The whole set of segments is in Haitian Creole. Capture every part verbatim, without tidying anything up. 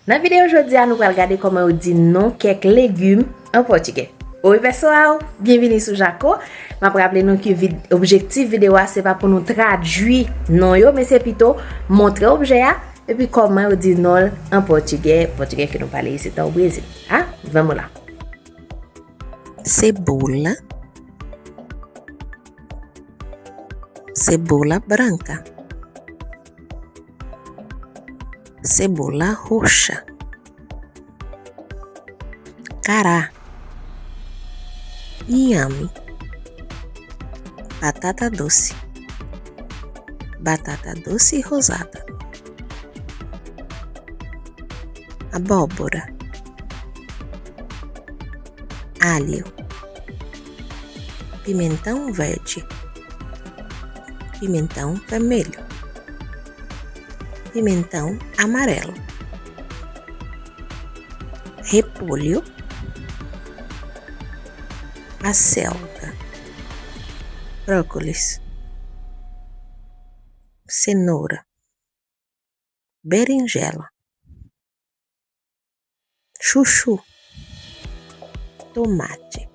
Nan videyo jodi a, nou pral gade kòman yo di non kèk legim an pòtigè. Oi, pessoal! Byenvini sou Jako. M ap raple nou ke vid-, objektif videyo a se pa pou nou tradui non yo, men se pito montre objè a, epi kòman yo di non l an pòtigè, pòtigè ke nou pale isit o Brezil. Ah, vamos lá. Cebola. Cebola branca. Cebola roxa. Cará. Inhame. Batata doce. Batata doce rosada. Abóbora. Alho. Pimentão verde. Pimentão vermelho. Pimentão amarelo. Repolho. Acelga. Brócolis. Cenoura. Berinjela. Chuchu. Tomate.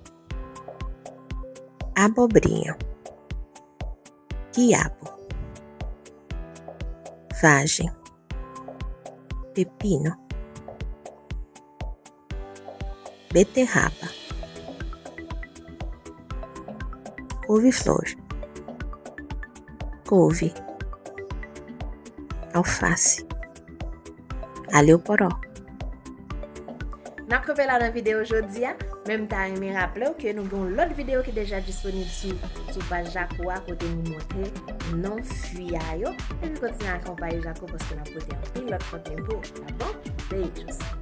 Abobrinha. Quiabo. Vagem. Pepino. Beterraba. Couve-flor. Couve. Alface. Alho poró. N ap kanpe la nan videyo jodi a, men m ta renmen raple w ke nou gen yon lòt videyo ki deja disponib sou, sou paj Jako a, kote nou montre non fwi a yo. Epi kontinye akonpaye Jako paske n ap pote anpil lòt kontni pou ou. Dakò? Beijos!